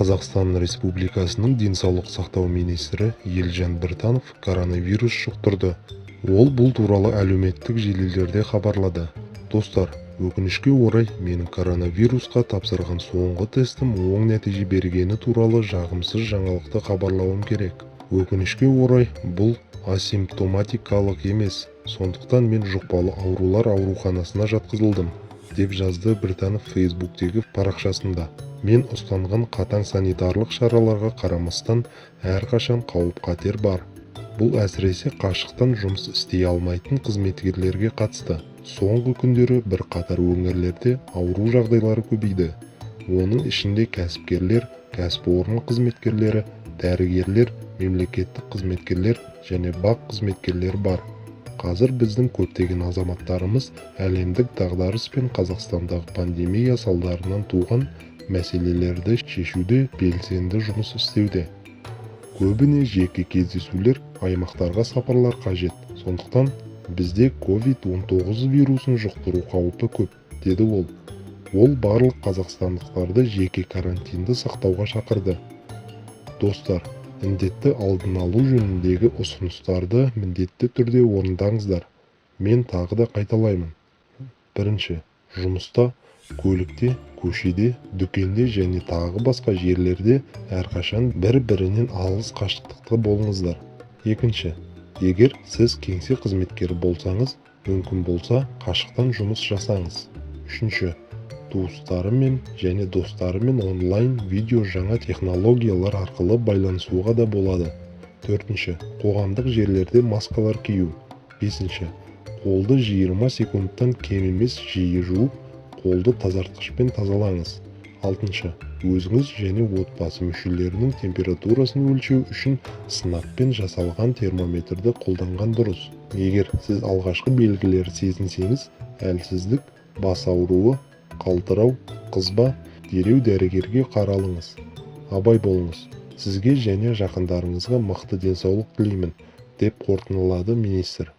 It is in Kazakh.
Қазақстан Республикасының денсаулық сақтау министрі Елжан Біртанов коронавирус жұқтырды. Ол бұл туралы әлеуметтік желілерде хабарлады. «Достар, өкінішке орай, менің коронавирусқа тапсырған соңғы тестім оң нәтиже бергені туралы жағымсыз жаңалықты хабарлауым керек. Өкінішке орай, бұл асимптоматикалық емес, сондықтан мен жұқпалы аурулар ауруханасына жатқызылдым», – деп жазды Біртанов Фейсбуктегі парақшасында. «Мен ұстанған қатаң санитарлық шараларға қарамастан, әрқашан қауіп-қатер бар. Бұл әсіресе қашықтан жұмыс істей алмайтын қызметкерлерге қатысты. Соңғы күндері бірқатар өңірлерде ауру жағдайлары көбейді. Оның ішінде кәсіпкерлер, кәсіпорын қызметкерлері, дәрігерлер, мемлекеттік қызметкерлер және БАҚ қызметкерлері бар. Қазір біздің көптеген азаматтарымыз әлемдік дағдарыс пен Қазақстандағы пандемия салдарынан туған мәселелерді шешуде белсенді жұмыс істеуде. Көбіне жеке кездесулер, аймақтарға сапарлар қажет. Сондықтан бізде COVID-19 вирусын жұқтыру қаупі көп», – деді ол. Ол барлық қазақстандықтарды жеке карантинді сақтауға шақырды. «Достар, індетті алдын алу жөніндегі ұсыныстарды міндетті түрде орындаңыздар. Мен тағы да қайталаймын. Бірінші, жұмыста, көлікте, көшеде, дүкенде және тағы басқа жерлерде әрқашан бір-бірінен алыс қашықтықта болыңыздар. Екінші, егер сіз кеңсе қызметкері болсаңыз, мүмкін болса, қашықтан жұмыс жасаңыз. Үшінші, туыстарымен және достарымен онлайн, видео жаңа технологиялар арқылы байланысуға да болады. Төртінші, қоғамдық жерлерде маскалар кию. Бесінші, қолды 20 секундтан кем емес жиі жуып, қолды тазартқышпен тазалаңыз. Алтыншы, өзіңіз және отбасы мүшелерінің температурасын өлшеу үшін сынаппен жасалған термометрді қолданған дұрыс. Егер сіз алғашқы белгілерді сезінсеңіз, әлсіздік, бас ауруы, қалтырау, қызба, дереу дәрігерге қаралыңыз. Абай болыңыз. Сізге және жақындарыңызға мықты денсаулық тілеймін», – деп қорытындылады министр.